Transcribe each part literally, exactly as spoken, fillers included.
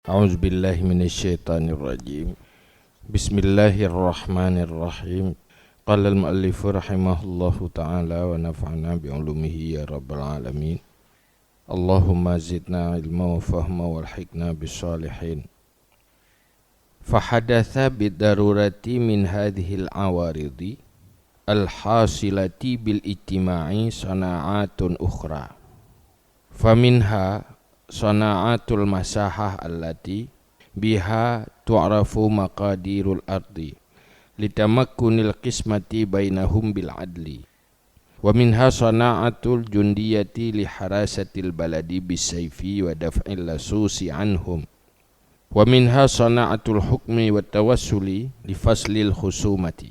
أعوذ بالله من الشيطان الرجيم. بسم الله الرحمن الرحيم. قال المؤلف رحمه الله تعالى ونفعنا بعلومه يا رب العالمين. اللهم زدنا علما وفهما والحقنا بالصالحين. فحدث بالضرورة من هذه العوارض الحاصلة بالاجتماع صناعات أخرى، فمنها صناعة المصاحة التي بها تعرف مقادير الأرض لتمكن القسمة بينهم بالعدل، ومنها صناعة الجندية لحراسة البلد بالسيف ودفع اللصوص عنهم، ومنها صناعة الحكم والتوسل لفصل الخصومة،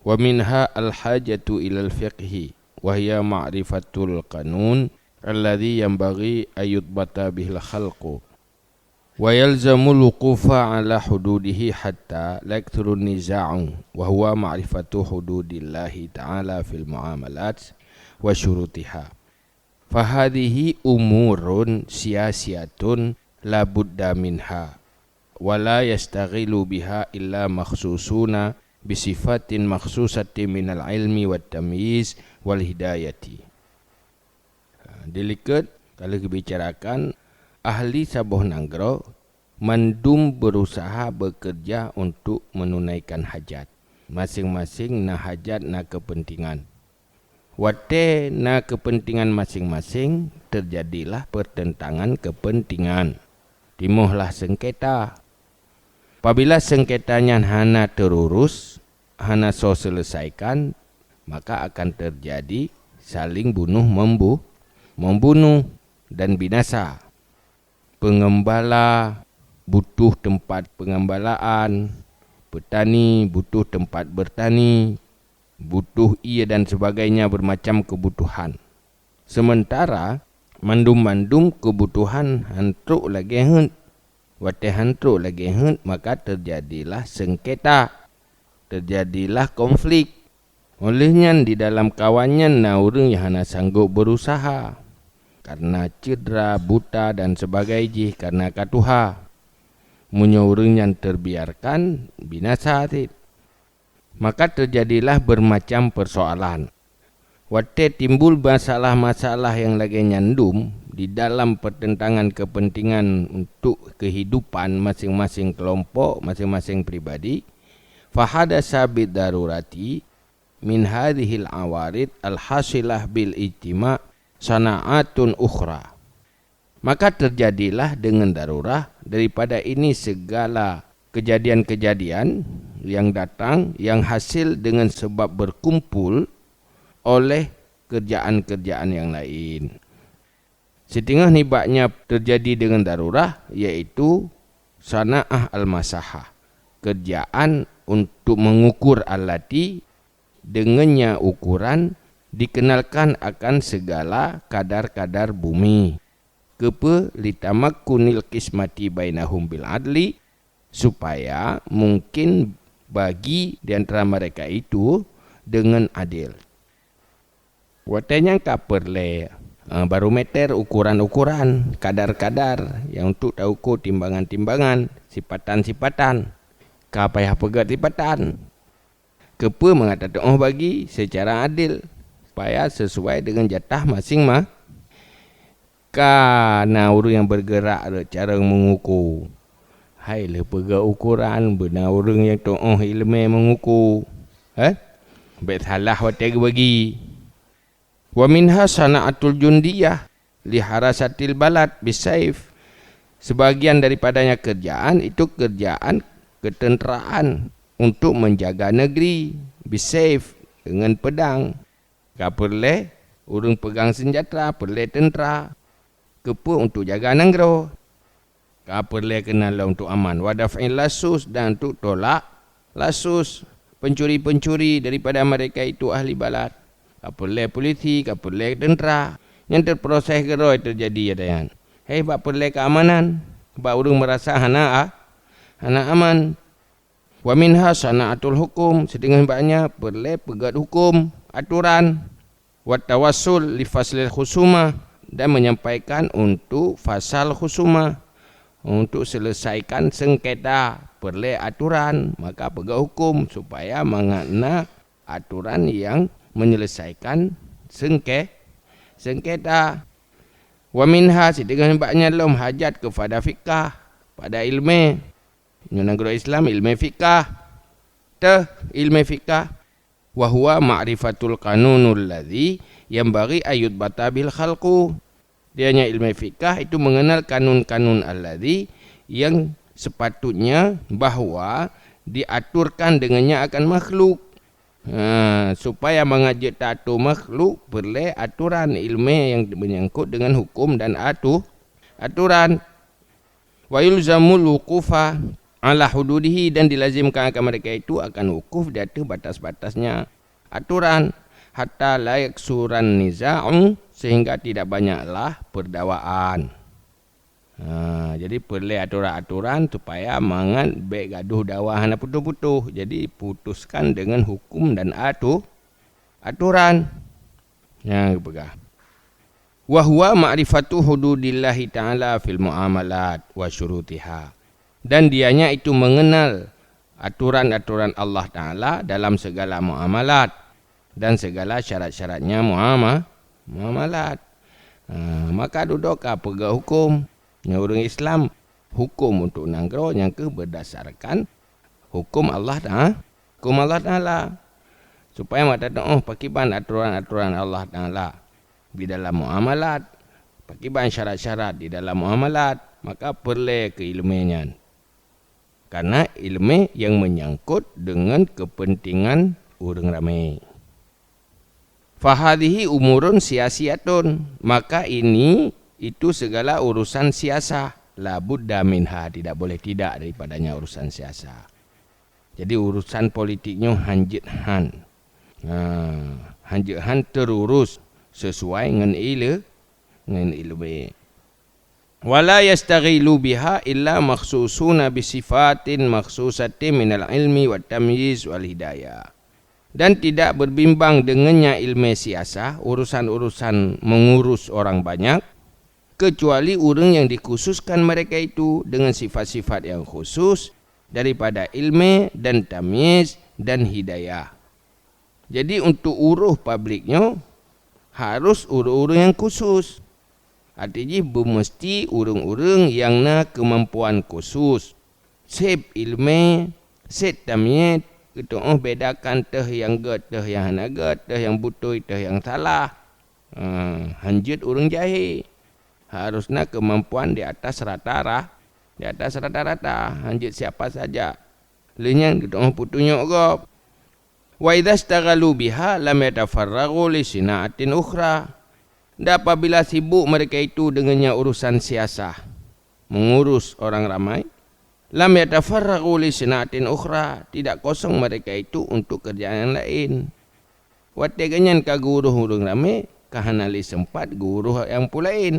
ومنها الحاجة إلى الفقه، وهي معرفة القانون الذي ينبغي أن يضبط به الخلق، ويلزم الوقوف على حدوده حتى لا يكثر النزاع، وهو معرفة حدود الله تعالى في المعاملات وشروطها. فهذه أمور سياسية لا بد منها، ولا يشتغل بها إلا مخصوصون بصفات مخصوصة من العلم والتمييز والهداية. Dilikot, kalau dibicarakan, ahli saboh nanggroe mandum berusaha bekerja untuk menunaikan hajat. Maséng-maséng na hajat, na keupeuntengan. Watée na keupeuntengan maséng-maséng, teujadilah peuteuntangan keupeuntengan. Timohlah seungketa. Apabila seungketa nyan hana teururus, hana soe seuleusaikan, maka akan teujadi saléng bunoh membu-, membunuh dan binasa. Peungeumbala butuh teumpat peungeubalaan, peutani butuh teumpat beutani, butuh ié dan sebagainya, beumacam keubutuhan. Seumeuntara mandum-mandum keubutuhan han trok lagée heuet. Watée han trok lagée heuet, maka teujadilah seungketa, teujadilah konflik. Óh lheueh nyan, di dalam kawan nyan na ureuëng nyang hana sanggob beurusaha, kareuna cedera, buta, dan sibagai jih kareuna ka tuha. Meunyoe ureuëng nyan teubiarkan, binasa cit. Maka teujadilah beureumacam peusoalan. Watée timbul masalah-masalah nyang lagée nyan dum di dalam peuteuntangan keupeuntengan untuk keuhidupan maséng-maséng keulompok, maséng-maséng pribadi, fahadasa bid darurati min hadhil awarid al-hasilah bil ijtima' sana'atun ukhra. Maka teujadilah deungon darurah daripada ini sigala keujadian-keujadian nyang datang nyang hasil deungon sabab beukumpul oleh keurjaan-keurjaan nyang laén. Siteungoh nibak nyan teujadi deungon darurah, yaitu sana'ah al-masahah, keurjaan untuk meungukur allati deungon nyan ukoran dikeunalkan akan sigala kadar-kadar bumi. Keupeue? Litamakkunil qismati bainahum bil adli, supaya mungkin bagi di antara mereka itu deungon adil. Watée nyan ka peureulée, eh, barometer, ukoran-ukoran, kadar-kadar nyang untuk tauko timbangan-timbangan, sipatan-sipatan. Ka payah peugét sipatan. Keupeue? Mangat tateuoh bagi seucara adil, supaya sisuai deungon jatah maséng-ma-, ka na ureuëng nyang beugeurak rot carông meunguko. Hai lheueh peugét ukoran, beuna ureuëng nyang teuoh iéleumé meunguko. Heh? Bék salah watée geubagi. Wa minha sana'atul jundiyah li harasatil balad bisaif. Sebagian daripadanya kerjaan itu kerjaan ketenteraan untuk menjaga negeri bisaif, dengan pedang. Ka peureulée ureuëng peugang seunjata, peureulée teuntera. Keupeue? Untuk jaga nanggroe. Ka peureulée keunan lom untuk aman, wa daf'il lasus, dan untuk tolak lasus, pencuri-pencuri daripada mereka itu ahli balad. Ka peureulée polisi, ka peureulée teuntera. Nyang teuproses keudroe teujadi ata nyan. Hei, bak peureulée keamanan, bak ureuëng meurasa hana a-, hana aman. Wa minha sana'atul hukum, siteungoh bak nyan peureulée peugét huköm, atoran. Wat tawassul li faslil khusumah, dan menyampaikan untuk fasal khusumah. untuk selesaikan sengketa, peureulée aturan, maka peugah huköm supaya mangat na aturan nyang menyelesaikan sengke-, sengketa. Wa minha, sideungon bak nyan lom hajat keupada fikah, pada ileumé. Nyoe nanggroe Islam ileumé fikah. Teuh ileumé fikah, wa huwa ma'rifatul qanunul ladzi yanbaghi ayyudbata bil khalqu. Dianya ileumé fikah itu mengenal kanun-kanun alladzi yang sepatutnya bahwa diaturkan dengannya akan makhluk. Ha, supaya mangat jeuet taatur makhluk, peureulée aturan ileumé yang menyangkut dengan huköm dan atu-, aturan. Wa yulzamul wuqufa ala hududihi, dan dilazimkan akan mereka itu akan wukuf di ateueh batas-batasnya aturan, hatta la yaksuran niza'u, sehingga tidak banyaklah perdawaan. Ha, jadi peureulée aturan-aturan supaya mangat bék gadoh dawa hana putôh-putôh. Jadi putuskan dengan huköm dan atu-, aturan. Nyang geupeugah, "Wa huwa ma'rifatu hududillahi ta'ala fil muamalat wa syurutiha." Dan dianya itu mengenal aturan-aturan Allah Ta'ala dalam segala muamalat dan segala syarat-syaratnya muama-, muamalat. Ha, maka dudoe ka peugah huköm. Nyoe ureuëng Islam, huköm untuk nanggroe nyang keuh berdasarkan huköm Allah Taala, huköm Allah Taala. Supaya mata teuoh pakiban aturan-aturan Allah Taala di dalam muamalat, pakiban syarat-syarat di dalam muamalat, maka peureulée keu ileumé nyan. Karena ileumé nyang menyangkut dengan kepentingan ureuëng ramé. Fahadhihi umurun siasiyatun, maka ini itu segala urusan siasah, la budda minha, tidak boleh tidak daripadanya urusan siasah. Jadi urusan politik nyoe hanjeuet han. Ha, hanjeuet han terurus sesuai ngon ile-, ngon ileumé. "Wa la yashtaghilu biha illa makhsusuna bi sifatin makhsusatin minal ilmi wat tamyiz wal hidayah." Dan tidak berbimbang dengannya ilmu siasah, urusan-urusan mengurus orang banyak, kecuali ureuëng yang dikhususkan mereka itu dengan sifat-sifat yang khusus daripada ilmu dan tamyiz dan hidayah. Jadi untuk uruh publik nyoe harus ureuëng-ureuëng nyang khusus. Arti jih beumeusti ureuëng-ureuëng nyang na keumampuan khusus, seb ileumé, seb tamyiz, geuteuoh bedakan teuh nyang gét, teuh nyang hana gét, teuh nyang beutôi, teuh nyang salah. Ha, hanjeuet ureuëng jahé. Harus na keumampuan di atas rata-ra-, di atas rata-rata, hanjeuet siapa saja. Lheueh nyan geuteuoh peutunyok gob. "Wa idza ishtaghalu biha lam yatafarraghu li sina'atin ukhra." Dan apabila sibuk mereka itu dengannya urusan siasah, mengurus orang ramai, lam yatafarraghu li sina'atin ukhra, tidak kosong mereka itu untuk kerjaan yang lain. Watée geuhnyan ka geuurôh ureuëng ramé, ka hana lé seumpat geuurôh nyang peue laén.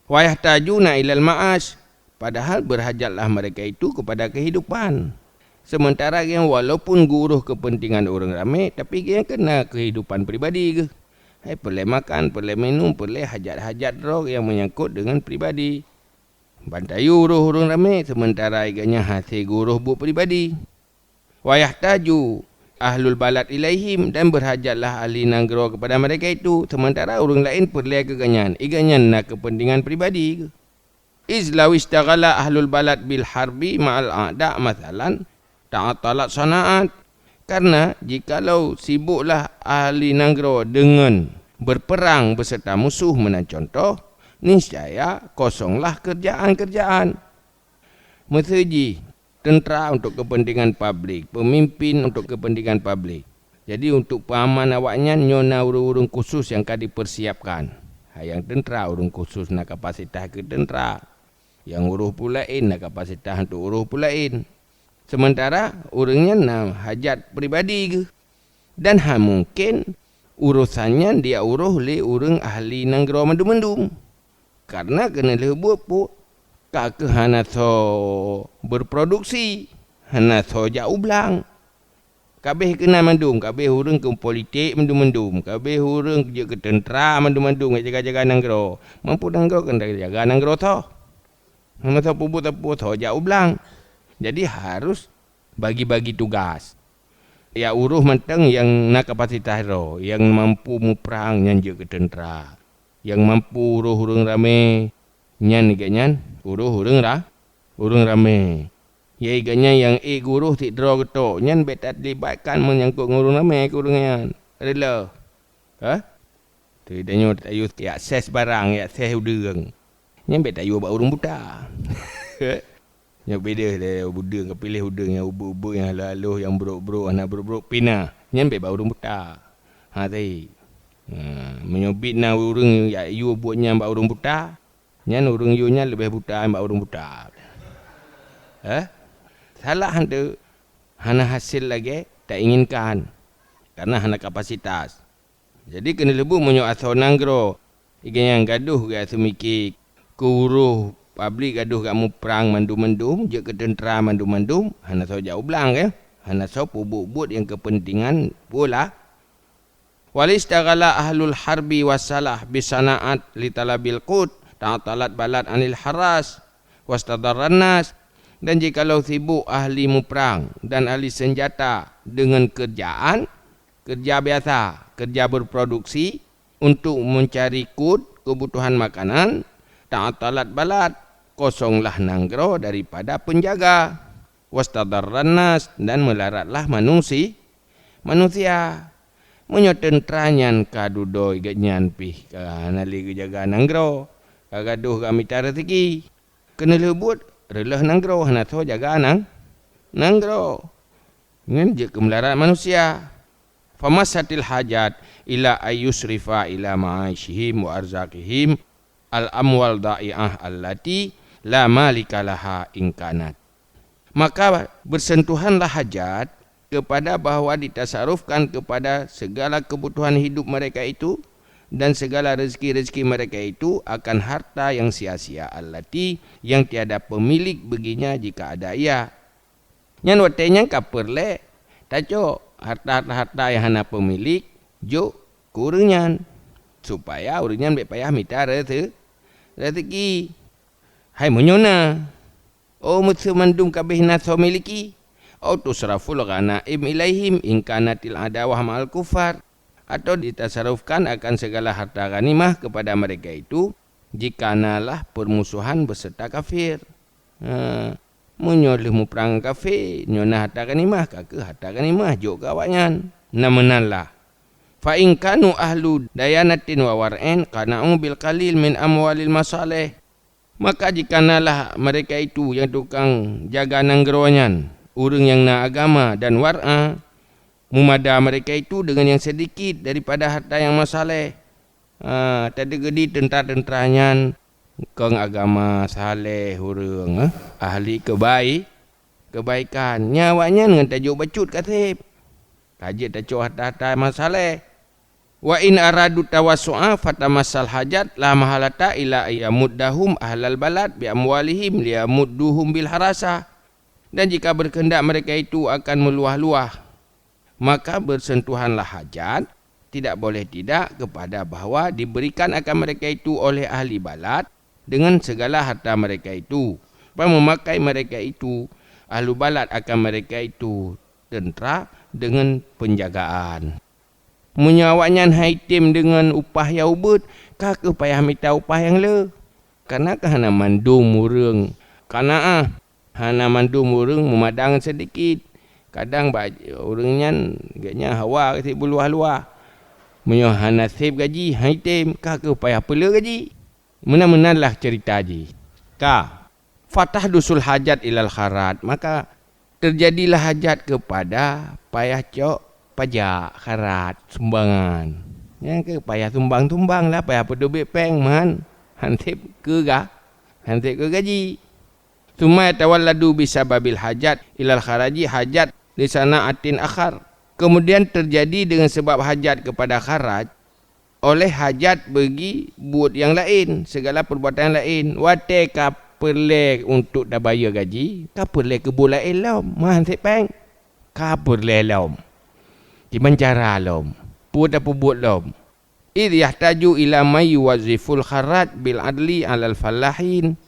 "Wa yahtajuna ilal ma'ash," padahal berhajatlah mereka itu kepada kehidupan. Sementara geuhnyan walaupun geuurôh kepentingan ureuëng ramé, tapi geuhnyan keu na kehidupan pribadi geuh. Hai peureulée makan, peureulée minum, peureulée hajat-hajat droe nyang menyangkut dengan pribadi. Ban tayue urôh ureuëng ramé, sementara geuhnyan hase geuurôh buet pribadi. "Wa yahtaju ahlul balad ilaihim," dan berhajatlah ahli nanggroe kepada mereka itu, sementara ureuëng laén peureulée keu geuhnyan, geuhnyan na kepentingan pribadi. "Iz law ishtaghala ahlul balad bil harbi ma'al a'da mathalan, ta'attalat sana'at." Karena jikalau sibuklah ahli nanggroe deungon berperang beserta musuh meunan contoh, niscaya kosonglah kerjaan-kerjaan. Miseu jih, teuntara untuk kepentingan publik, pemimpin untuk kepentingan publik. Jadi, untuk peuaman awaknyan nyoe na ureuëng-ureuëng khusus nyang ka dipersiapkan. Hai nyang teuntara, ureuëng khusus na kapasitas keu teuntara. Nyang urôh peue laén na kapasitas untuk urôh peue laén. Sementara ureuëng nyan na hajat pribadi geuh. Dan hana mungken urosan nyan jiurôh lé ureuëng ahli nanggroe mandum-mandum. Karena keuneulheueh buet peue, ka keuh hana soe berproduksi, hana soe jak u blang. Ka abéh keunan mandum, ka abéh ureuëng keu politik mandum-mandum, ka abéh ureuëng jeuet keu teuntara mandum-mandum, jak jaga-jaga nanggroe. Mampu nanggroe keuneuk jaga nanggroe soe? Masa peubuet sapeue, soe jak u blang. Jadi harus bagi-bagi tugas. Ya, uroh mantong nyang na kapasitas droe, nyang mampu muprang nyan jeuet keu teuntra. Nyang mampu uroh ureuëng ramé, nyan gobnyan uroh ureuëng ra-, ureuëng ramé. Ya, gobnyan nyang ék geuroh sidroe geutok, nyan bék talibatkan meunyangkot ngon ureuëng ramé keu ureuëng nyan. Reuloh. Hah? Teudeungoe tayue jak ses barang, jak ses udeueng. Nyan bék tayue bak ureuëng buta. Nyoe beda lé udeueng, ka piléh udeueng nyang ubeut-ubeut, nyang haloh-haloh, nyang brok-brok, hana brok-brok, pih na. Nyan bék bak ureuëng buta. Ha, teuh. Ha, meunyoe bit na ureuëng jak yue buet nyan bak ureuëng buta, nyan ureuëng yue nyan leubeh buta bak ureuëng buta. Eh? Salah hantu, hana hasil lagée tainginkan, karena hana kapasitas. Jadi, keuneulheueh buet meunyoe asoe nanggroe nyang gadoh geuaseumiké keu uroh pablik, gadoh geuamuprang mandum-mandum, jeuet keu teuntra mandum-mandum, hana soe jak u blang, eh? Hana soe peubuet-buet nyang keupeuntengan peue lah. Wal istaghala ahlul harbi wassalah bisana'at li talabil qut, ta'atalat balad anil haras, wastadarran nas. Dan jikalau sibuk ahli muprang dan ahli seunjata deungon keurjaan, keurja biasa, keurja beuproduksi, untuk meucari kut keubutuhan makanan, ta'atalat balad, kosonglah nanggroe daripada peunjaga, wastadarran nas, dan meularatlah manusi-, manusia. Meunyoe teuntra nyan ka dudoe gobnyan pih ka hana lé geujaga nanggroe, ka gadoh geumita reuzeki, keuneulheueh buet reuloh nanggroe hana soe jaga nang-, nanggroe. Nyan jeuet keu meularat manusia. Famassatil hajat ila ayyusrifa ila ma'asyihim wa arzaqihim al-amwal dha'i'ah allati la malika laha in kanat. Maka bersentuhanlah hajat kepada bahwa ditasarufkan kepada segala kebutuhan hidup mereka itu dan segala rezeki-rezeki mereka itu akan harta yang sia-sia allati yang tiada pemilik baginya jika ada ia. Nyan watée nyan ka peureulée tacok harta-harta nyang hana peumilék jok keu ureuëng nyan, supaya ureuëng nyan bék payah mita reuse-, reuzeki. Hai meunyoe na, oh, meuseu mandum ka béh na soe miliki, au tusraful ghanaim ilaihim in kanatil adawah ma'al kufar, atau ditasarufkan akan segala harta ghanimah kepada mereka itu, jika nalah permusuhan beserta kafir. Ha, meunyoe lheueh muprang kafé, nyoe na harta ghanimah, ka kheueh harta ghanimah jok keu awaknyan. Na meunan lah. Fa in kanu ahlu dayanatin wa war'in qana'u bil qalil min amwalil masalih. Maka jika nalah mereka itu nyang tukang jaga nanggroe nyan, ureuëng nyang na agama dan war'a, mumada mereka itu deungon nyang seudikit daripada harta nyang masaleh. Ha, teudeungoe di teuntra-teuntra nyan kong agama saleh ureuëng, eh, ahli keubai-, keubaikan. Nyan awaknyan ngon tajok bacut ka seb. Ka jeuet tacok harta-harta masaleh. Wa in aradu tawassu'a fatamassal hajat la mahalata ila ayyamuddahum ahlal balad bi amwalihim liyamudduhum bil harasa. Dan jika berkehendak mereka itu akan meluah-luah, maka bersentuhanlah hajat, tidak boleh tidak, kepada bahwa diberikan akan mereka itu oleh ahli balad dengan segala harta mereka itu, dan memakai mereka itu, ahlu balad, akan mereka itu tentera dengan penjagaan. Meunyoe awaknyan han item deungon upah nyang ubeuet, ka kheueh payah mita upah nyang le. Kareuna ka hana mandum ureuëng Kanaan, hana mandum ureuëng meumadang seudikit. Kadang bak ureuëng nyan, gobnyan hawa cit beuluwah-luwah. Meunyoe hana seb gaji, han item, ka kheueh payah peuleueh gaji. Meunan-meunan lah ceurita jih. Ka. Fatahdusul hajat ilal kharaj, maka teujadilah hajat keupada payah cok pajak, kharaj, sumbangan. Nyan keuh payah sumbang-sumbang lah, payah peuteubiet péng man, han seb keu ga-, han seb keu gaji. Tsumma yatawalladu bisababil hajat ilal kharaji hajat li sana'atin akhar. Kemudian terjadi dengan sebab hajat kepada kharaj, oleh hajat bagi buet nyang laén, segala perbuatan nyang laén. Watée ka peureulée untuk tabayeue gaji, ka peureulée keu buet laén lom, man seb péng. Ka peureulée lom. Kiban cara lom. Peue tapeubuet lom. Idh yahtaju ila may yuwazziful kharaj bil adli alal fallahin.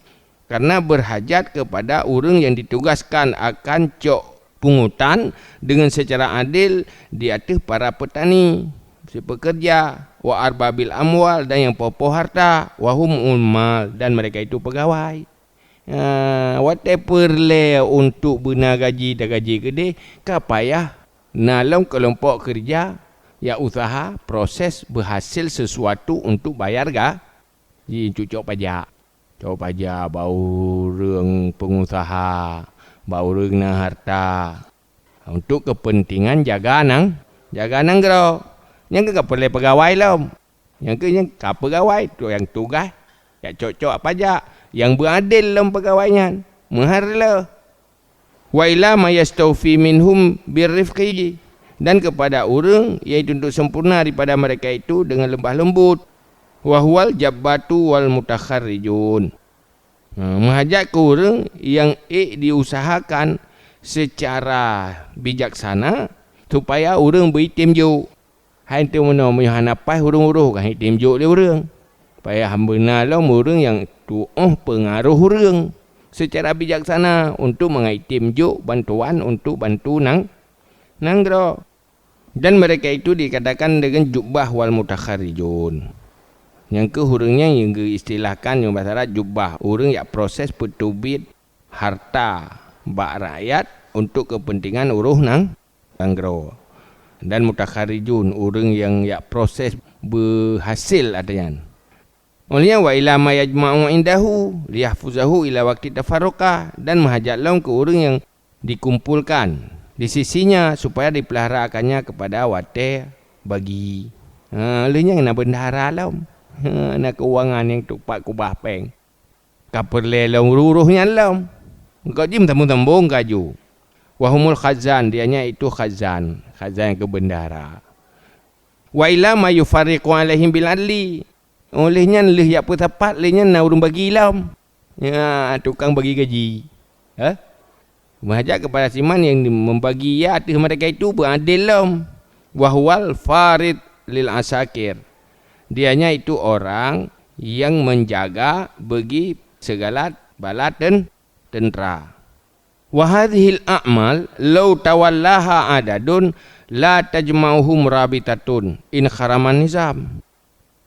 karena berhajat kepada ureuëng yang ditugaskan akan cok pungutan dengan secara adil di ateueh para petani, sipekerja, wa arbabil amwal, dan yang poh-poh harta, wahum ummal, dan mereka itu pegawai. Ha, watée peureulée untuk beuna gaji dan gaji keudeh, ka payah na lom keulompok keureuja, ya usaha, proses beuhasil sesuatu untuk bayar ga-, ji cucok pajak. Cok pajak bak ureuëng peungusaha, bak ureuëng na harta, untuk keupeuntengan jaga nang-, jaga nanggroe. Nyang ka peureulée peugawai lom. Nyang keu nyang ka peugawai, tu nyang tugaih, jak cok-cok pajak, nyang beuadil lom peugawai nyan, meuhar lé. Wa ila ma yastaufi minhum birrifqi, dan kepada ureuëng, yaitu untuk sempurna daripada mereka itu dengan lemah lembut. Wa huwal jabbatu wal mutakharrijun. Ha, meuhajat keu ureuëng nyang ék diusahakan secara bijaksana supaya ureuëng beuitem jok. Hai teuh meunoe meunyoe hana paih ureuëng uroh, ka item jok lé ureuëng. Payah beuna lom ureuëng nyang tuoh peungaroh ureuëng seucara bijaksana untuk mangat item jok bantuan untuk bantu nang-, nanggroe. Dan mereka itu dikatakan dengan jubbah wal mutakharrijun. Nyang keuh ureuëng nyan nyang geuistilahkan nyang bahasa Arab jubbah, ureuëng jak proses peuteubiet harta bak rakyat untuk keupeuntengan uroh nang-, nanggroe. Dan mutakharrijun, ureuëng nyang jak proses beuhasil atra nyan. Óh lheueh nyan, wa ila ma yajma'u indahu liyahfuzahu ila waqti tafarruqa, dan meuhajat lom keu ureuëng nyang dikumpolkan di sisinya supaya dipeulahara akannya kepada watée bagi. Ha, lheueh nyan na beundahara lom. Ha, na keuwangan nyang tupat kubah péng. Ka peureulée lom uroh-uroh nyan lom. Gob jih meusambong-sambong ka ju. Wa humul khazan, dia nyan itu khazan, khazan keu beundahara. Wa ila ma yufarriqu alaihim bil adli. Óh lheueh nyan lheueh jak peusapat lé nyan na ureuëng bagi lom. Ya, tukang bagi gaji. Ha? Meuhajat keupada siman nyang membagi ya ateueh mereka itu beuadil lom. Wa huwal farid lil asakir. Dia nyan itu orang yang menjaga bagi segala bala ten-, tentera. Wa hadhil a'mal law tawallaha adadun la tajma'uhum rabitatun in kharaman nizam.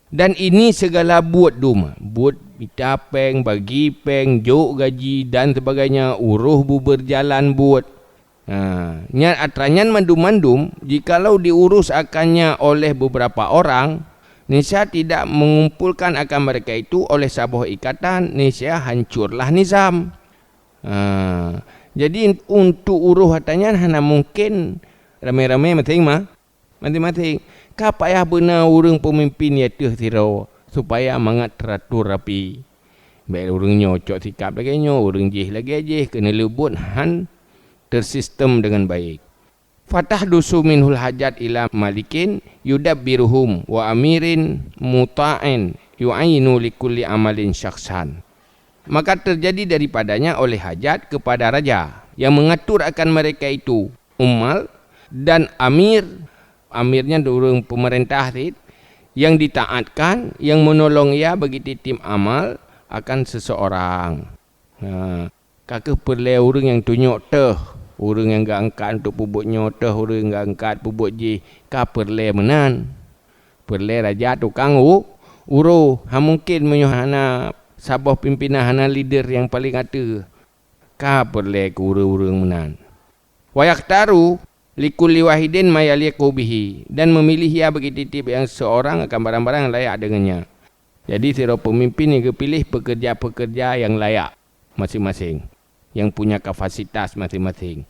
Dan ini segala buet dum, buet mita péng, bagi péng, jok gaji dan sebagainya, uroh beubeurjalan buet. Ha, nyan atra nyan mandum-mandum, jikalau diurus akannya oleh beberapa orang, niscaya tidak mengumpulkan akan mereka itu oleh saboh ikatan, niscaya hancurlah nizam. Ha, jadi untuk uroh atra nyan hana mungkin ramé-ramé maséng ma-, maséng-maséng. Ka payah beuna ureuëng peumimpén ateueh sidroe supaya mangat teratur rapi. Bék ureuëng nyoe cok sikab lagée nyoe, ureuëng jih lagée jih, keuneulheueh buet han tersistem dengan baik. Fatahdusu minhul hajat ila malikin yudabbiruhum wa amirin muta'in yu'ainu likulli amalin syakhsan. Maka terjadi daripadanya oleh hajat kepada raja yang mengatur akan mereka itu, ummal, dan amir, amirnya ureuëng pemerintah cit, yang ditaatkan, yang menolong ia bagi tiep-tiep amal akan seseorang. Ha, ka kheueh peureulée ureuëng nyang tunyok teuh, ureuëng nyang geuangkat untuk peubuet nyoe teuh, ureuëng nyang geuangkat peubuet jih, ka peureulée meunan. Peureulée raja tukang u-, uroh, hana mungken meunyoe hana saboh pimpénan, hana leader nyang paleng ateueh. Ka peureulée keu ureuëng-ureuëng meunan. Wa yakhtaru likulli wahidin ma yaliqu bihi, dan memilih ia bagi tiep-tiep nyang seorang akan barang-barang nyang layak dengannya. Jadi, sidroe peumimpén nyang geupiléh peukeurja-peukeurja nyang layak maséng-maséng, nyang punya kapasitas maséng-maséng.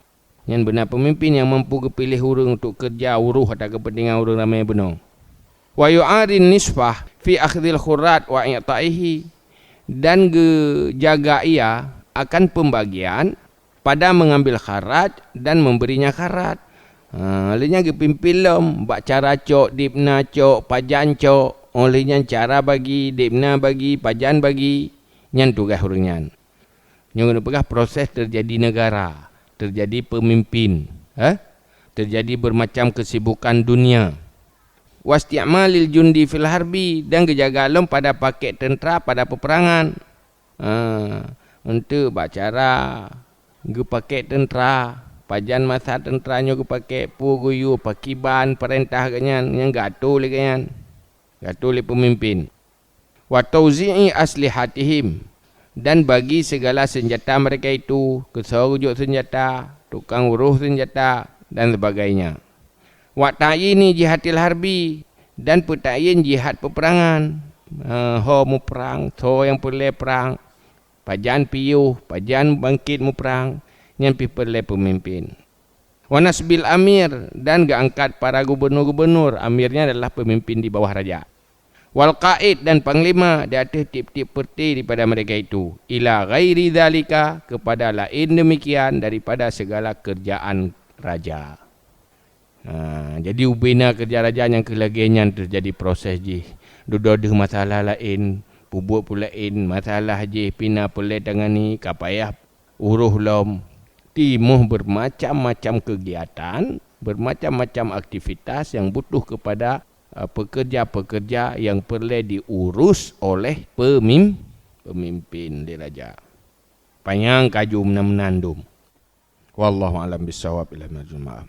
Nyan beuna peumimpén nyang mampu geupiléh ureuëng untuk keurja uroh atra keupeuntengan ureuëng ramé bunoe. Wa yu'arin nisfah fi akhdhil khurrat wa i'ta'ihi, dan geujaga ia akan pembagian pada mengambil kharaj dan memberinya kharaj. Ha, lé nyan geupimpén lom bak cara cok, dibna cok, pajan cok, óh lheueh nyan cara bagi, dibna bagi, pajan bagi, nyan tugaih ureuëng nyan. Nyoe geupeugah proses terjadi negara, terjadi pemimpin, eh? Terjadi bermacam kesibukan dunia. Wasti'malil jundi fil harbi, dan geujaga lom pada pakét teuntara pada peperangan. Ha, Eunteuk bak cara geupakée teuntra, pajan masa teuntra nyoe geupakée, peue geuyue, pakiban peurintah geuhnyan nyang geuatoe lé geuhnyan, geuatoe lé peumimpén. Wa tauzi'i aslihatihim, dan bagi segala senjata mereka itu, keusoe geujok senjata, tukang uroh senjata, dan sebagainya. Wa ta'yini jihadil harbi, dan peutakyin jihad peperangan. Eh, ho muprang, soe nyang peureulée prang, pajan piôh, pajan bangkét muprang, nyan pih peureulée peumimpén. Wa nasbil amir, dan geuangkat para gubunur-gubunur, amirnya adalah peumimpén di bawah raja. Wal qaid, dan panglima di ateueh tieb-tieb peureute daripada mereka itu, ila ghairi dzalika, kepada laén demikian daripada segala kerjaan raja. Ha, jadi ubena kerja raja nyang keu lagée nyan teujadi proses jih. Dudoe deuh masalah laén, peubuet peue laén, masalah jih pih na peureulée tangani, ka payah uroh lom. Timoh bermacam-macam kegiatan, bermacam-macam aktivitas yang butuh kepada, eh, pekerja-pekerja yang peureulée diurus oleh pemim-, pemimpin di raja. Panyang kaju meunan-meunan dum. Wallahu a'lam bissawab, ila marjul ma'ab.